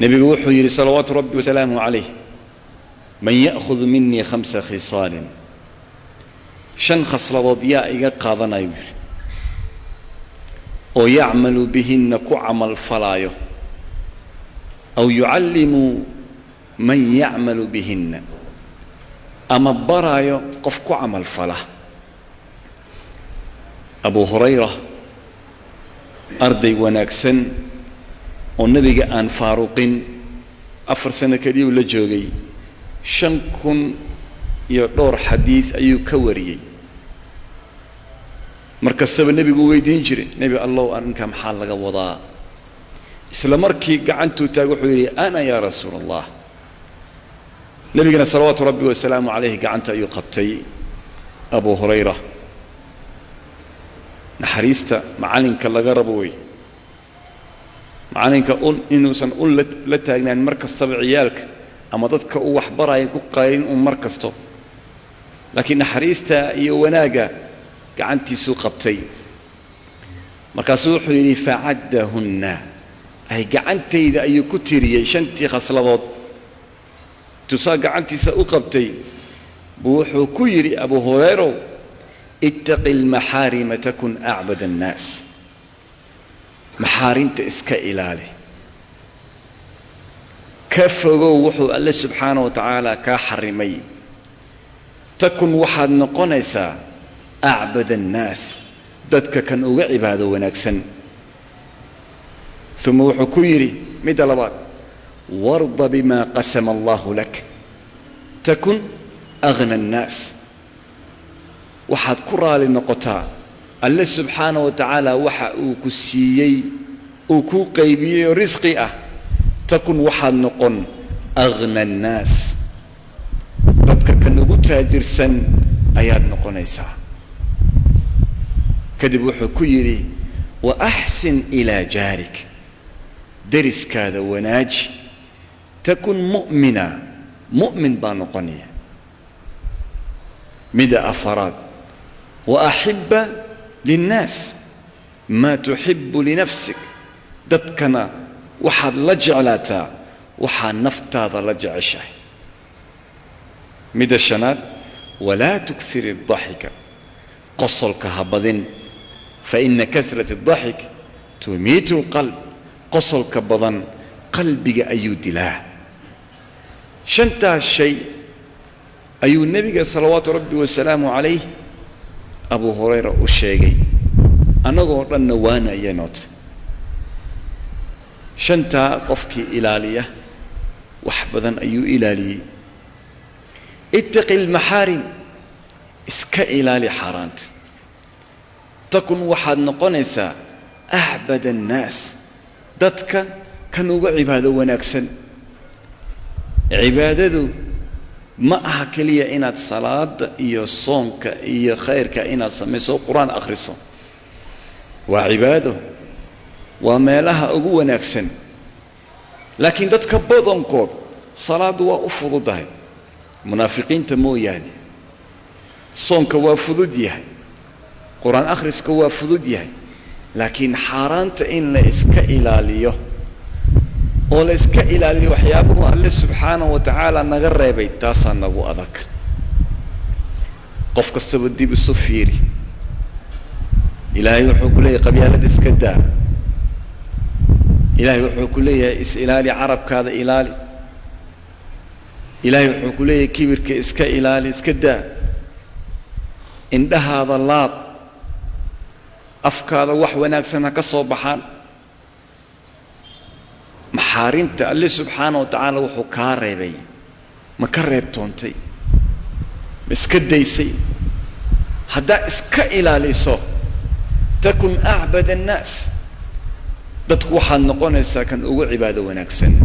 Nebigu wuxuu yidhi salawaatu rabbi wasalaamu calayh: "Man ya'khud minii khamsa khisaalin", shan khasladood yaa iga qaadanayu yidhi, oo yacmalu bihinna, ku camal falaayo, aw yucallimu man yacmalu bihinna, ama baraayo qof ku camal fala. Abu Hurayra, arday wanaagsan oo nebiga aan faaruqin, 4 sano keliyuu la joogay, 5000 iyo dhowr xadiid ayuu ka wariyey. Mar kastaba nebigu weydiin jiray: "Nebi Allow, arrinkaa maxaa laga wadaa?" Isla markii gacantuu taag, wuxuu yidhi: "Ana yaa rasuul Allah." Nebigana salawaatu rabbi wasalaamu calayh gacanta ayuu qabtay Abu Hurayra. Naxariista macalinka laga rabo wey macalinka un inuusan un la taagnaan mar kastaba ciyaalka ama dadka uu waxbaraya ku qayrin un mar kasto, laakiin naxariista iyo wanaagga gacantiisuu qabtay. Markaasuu wuxuu yidhi: "Facaddahunna", ay gacantayda ayuu ku tiriyey shantii khasladood. Tusaa gacantiisa u qabtay buu wuxuu ku yidhi: "Abu Hurayrow, ittaqi almaxaarima takun acbad annaas." Maxaarimta iska ilaali, ka fogow wuxuu Alle subxaana wa tacaala kaa xarimay, takun, waxaad noqonaysaa, acbad annaas, dadka kan uga cibaado wanaagsan. Uma wuxuu ku yidhi midda labaad: "Warda bima qasama allahu lak takun aghna annaas." Waxaad ku raali noqotaa Alle subxaana wa tacaala waxa uu ku siiyey, uu kuu qaybiyey oo risqi ah, takun, waxaad noqon, aghna annaas, dadka kan ugu taajirsan ayaad noqonaysaa. Kadib wuxuu ku yidhi: "Wa axsin ilaa jaarik", deriskaada wanaaji, takun mu'mina, mu'min baa noqonaya. Mida afaraad: "Wa axibba linnaas maa tuxibu linafsik", dadkana waxaad la jeclaataa waxaa naftaada la jeceshahay. Midda shanaad: "Walaa tukthir addaxika", qosolka ha badin, fa ina kasrat addaxik tumiitu alqalb, qosolka badan qalbiga ayuu dilaa. Shantaas shay ayuu nebiga salawaatu rabbi wasalaamu calayh Abu Hurayra u sheegay. Annagoo dhanna waana ayay noo tahay. Shantaa qofkii ilaaliya wax badan ayuu ilaaliyey. Ittaqi almaxaarim, iska ilaali xaaraanta, takun, waxaad noqonaysaa, acbad annaas, dadka kan uga cibaado wanaagsan. Cibaadadu ma aha keliya inaad salaada iyo soonka iyo khayrka inaad samayso, Qur-aan akhriso. Waa cibaado, waa meelaha ugu wanaagsan, laakiin dadka badankood salaaddu waa u fududahay, munaafiqiinta mooyaane. Soonka waa fudud yahay, Qur-aan akhriska waa fudud yahay, laakiin xaaraanta in la iska ilaaliyo oo la iska ilaaliyo waxyaabuhu Alle subxaanahu wa tacaala naga reebay, taasaa nagu adag. Qof kastaba dib isu fiiri. Ilaahay wuxuu ku leeyahay: "Qabyaalada iska daa." Ilaahay wuxuu ku leeyahay: "Is ilaali, carabkaada ilaali." Ilaahay wuxuu ku leeyahay: "Kibirka iska ilaali, iska daa, indhahaada laab, afkaada wax wanaagsan ha ka soo baxaan." Maxaarimta Alle subxaana wa tacaala wuxuu kaa reebay ma ka reebtoontay? Ma iska daysay? Haddaa iska ilaaliso, takun acbad annaas, dadku waxaad noqonaysaa kan ugu cibaado wanaagsan.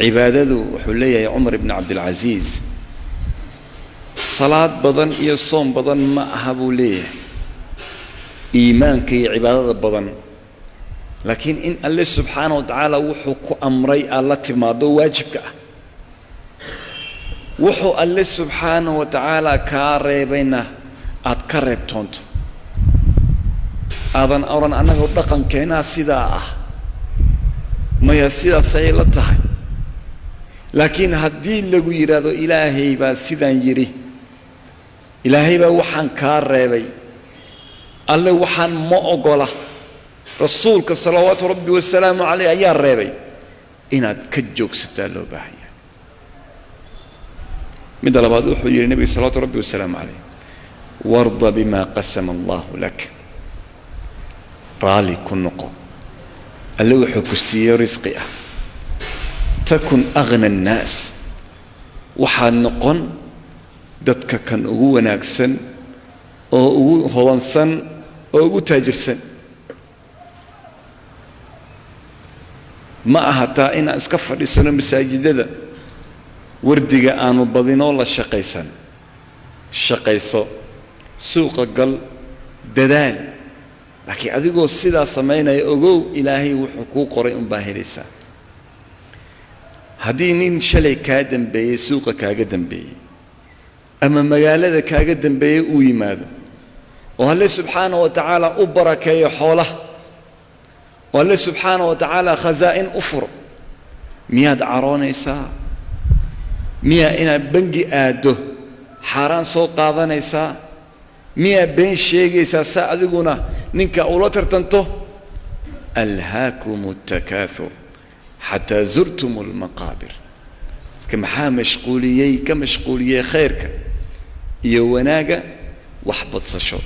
Cibaadadu, wuxuu leeyahay Cumar ibn Cabdilcasiis, salaad badan iyo soom badan ma aha, buu leeyahay, iimaanka iyo cibaadada badan, laakiin in Alle subxaana wa tacaala wuxuu ku amray aad la timaado waajibka ah, wuxuu Alle subxaana wa tacaala kaa reebayna aad ka reebtoonto. Aadan odhan annagoo dhaqankeenaa sidaa ah, maya, sidaasay la tahay. Laakiin haddii lagu yidhaahdo Ilaahay baa sidaan yidhi, Ilaahay baa waxaan kaa reebay, Alle waxaan ma ogola, Rasuulka salawaatu Rabbi wasalaamu caleyh ayaa reebay, inaad ka joogsataa loo baahan yahay. Midda labaad, wuxuu yidhi Nebiga salawaatu Rabbi wasalaamu caleyh: "Warda bima qasama Allahu lak." Raalli ku noqo Alle wuxuu ku siiyey risqi ah. Takun aghna annaas, waxaad noqon dadka kan ugu wanaagsan oo ugu hodansan oo ugu taajirsan. Ma aha taa inaan iska fadhiisano masaajidada, wardiga aanu badinoo la shaqaysan. Shaqayso, suuqa gal, dadaal, laakiin adigoo sidaa samaynaya ogow Ilaahay wuxuu kuu qoray unbaa helaysaa. Haddii nin shalay kaa dambeeyey, suuqa kaaga dambeeyey ama magaalada kaaga dambeeyey uu yimaado oo Alle subxaana wa tacaala u barakeeyo xoolaha, oo Alle subxaana wa tacaala khasaa'in u furo, miyaad caroonaysaa? Miyaa inaad bangi aaddo xaaraan soo qaadanaysaa? Miyaa been sheegaysaa saa adiguna ninka ula tartanto? Alhaakum altakaathur xataa zurtum almaqaabir. Marka maxaa mashquuliyey, ka mashquuliyey khayrka iyo wanaagga? Wax badsasho.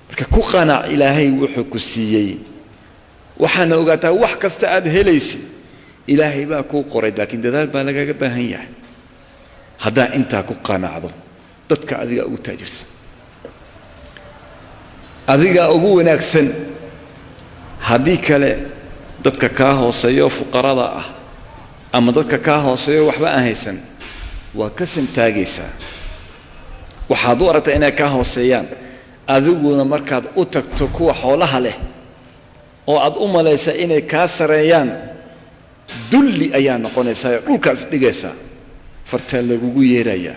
Marka ku qanac Ilaahay wuxuu ku siiyey, waxaana ogaataa wax kasta aad helaysid Ilaahay baa kuu qoray, laakiin dadaal baa lagaga baahan yahay. Haddaa intaa ku qanacdo, dadka adigaa ugu taajirsan, adigaa ugu wanaagsan. Haddii kale dadka kaa hooseeyo fuqarada ah ama dadka kaa hooseeyo waxba aan haysan waa ka santaagaysaa. Waxaad u aragtaa inay kaa hooseeyaan, adiguna markaad u tagto kuwa xoolaha leh oo aad u malaysaa inay kaa sareeyaan, dulli ayaa noqonaysaa oo dhulkaas dhigaysaa, fartaa lagugu yeerayaa,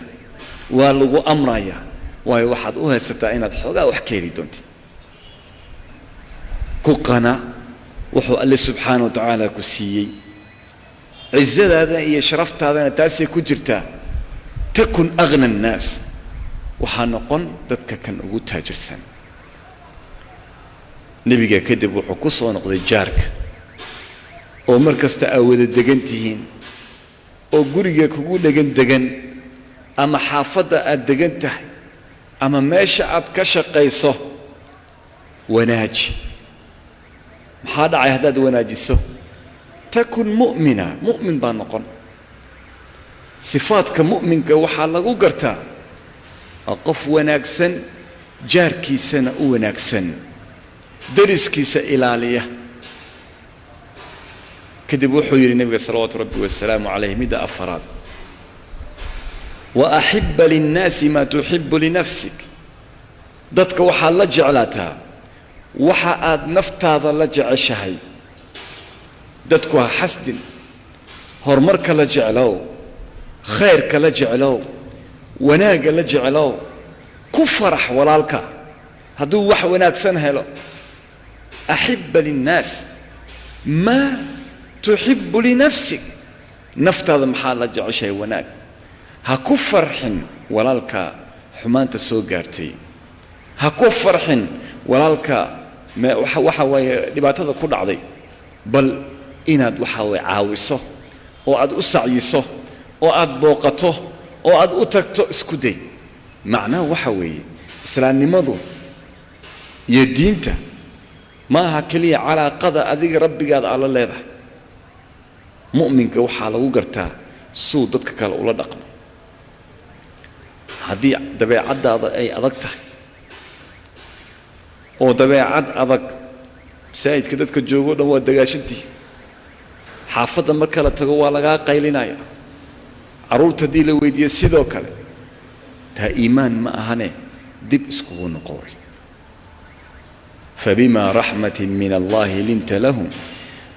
waa lagu amrayaa, waayo waxaad u haysataa inaad xoogaa wax ka heli doontid. Ku qanac wuxuu Alle subxaana wa tacaala ku siiyey. Cizadaada iyo sharaftaadana taasay ku jirtaa. Takun aghna annaas, waxaa noqon dadka kan ugu taajirsan. Nebiga kadib wuxuu ku soo noqday jaarka oo mar kasta aa wada degan tihiin, oo guriga kugu dhegan degan, ama xaafadda aad degan tahay, ama meesha aad ka shaqayso. Wanaaji. Maxaa dhacay haddaad wanaajiso? Takun mu'mina, mu'min baa noqon. Sifaadka mu'minka waxaa lagu gartaa waa qof wanaagsan, jaarkiisana u wanaagsan, dariskiisa ilaaliya. Kadib wuxuu yidhi Nebiga salawaatu Rabbi wasalaamu calayh, midda afaraad: "Wa axibba linnaasi maa tuxibu linafsik." Dadka waxaad la jeclaataa waxa aad naftaada la jeceshahay. Dadku ha xasdin, horumarka la jeclow, khayrka la jeclow, wanaagga la jeclow. Ku farax walaalka hadduu wax wanaagsan helo. Axibba linnaas maa tuxibu linafsik. Naftaada maxaa la jeceshahay? Wanaag. Ha ku farxin walaalka xumaanta soo gaartay, ha ku farxin walaalka waxa waaye dhibaatada ku dhacday, bal inaad waxa waye caawiso oo aad u sacyiso oo aad booqato oo aad u tagto isku day. Macnaha waxa weeye, islaamnimadu iyo diinta ma aha keliya calaaqada adiga Rabbigaada aad la leedahay. Mu'minka waxaa lagu gartaa suu dadka kale ula dhaqmo. Haddii dabeecaddaada ay adag tahay oo dabeecad adag, masaajidka dadka joogo dhan waa dagaashantii, xaafadda marka la tago waa lagaa qaylinaya, carruurta haddii la weydiiyo sidoo kale, taa iimaan ma ahane, dib iskugu noqo way. "Fabima raxmatin min Allahi linta lahum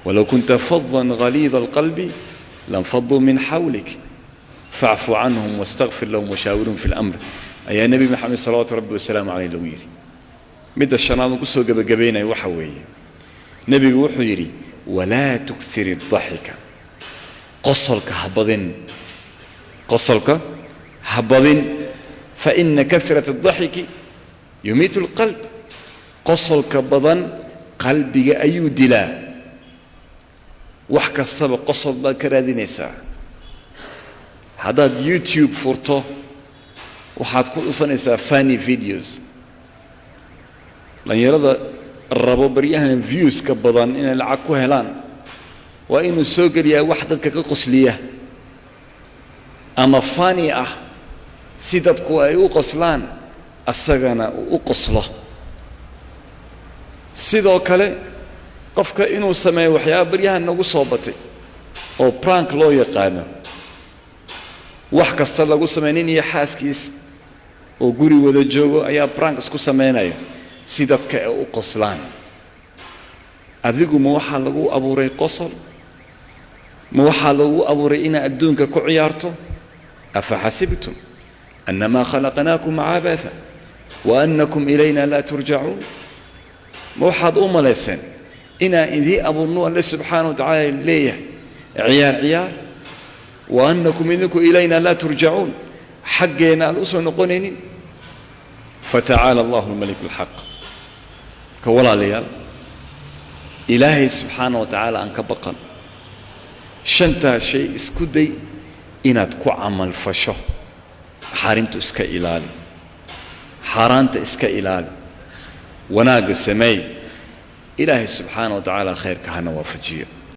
walow kunta fadan ghaliida alqalbi lanfaduu min xawlik facfu canhum wastakfir lahum washaawirhum fi lamr," ayaa Nebi Maxamed salawaatu Rabbi wasalaamu caleyh lagu yidhi. Midda shanaad aan kusoo gebagabaynaya waxa weeye, nebigu wuxuu yidhi: walaa tukir الضaxika, qosolka ha badin, qosolka ha badin. Faina karat الضaxiki yumiitu اlqalb. Qosolka badan qalbiga ayuu dilaa. Wax kastaba qosol baad ka raadinaysaa. Haddaad YouTube furto, waxaad ku dhufanaysaa funny videos. Dhallinyarada rabo baryahan viewska badan inay lacag ku helaan waa inuu soo geliyaa wax dadka ka qosliya ama funny ah, si dadku ay u qoslaan, asagana uu u qoslo. Sidoo kale, qofka inuu sameeyo waxyaaba baryahan nagu soo batay oo prank loo yaqaano, wax kasta lagu sameey. Nin iyo xaaskiis oo guri wada joogo ayaa prank isku samaynaya si dadka ay u qoslaan. Adigu ma waxaa lagu abuuray qosol? Ma waxaa lagu abuuray inaad adduunka ku ciyaarto? Afaxasibtum annamaa khalaqnaakum cabatha wa annakum ilayna laa turjacuun. Ma waxaad u malayseen inaan idiin abuurno, Alle subxaana wa tacaala leeyahay, ciyaar ciyaar? Wa annakum, idinku, ilayna laa turjacuun, xaggeenna aan usoo noqonaynin. Fatacaala allahu almalik alxaq. Ka walaalayaal, Ilaahay subxaana wa tacaala aan ka baqan. Shantaa shay isku day inaad ku camalfasho. Xaarintu iska ilaali, xaaraanta iska ilaali, wanaagga sameey. Ilaahay subxaana wa tacaala khayrka hana waafajiyo.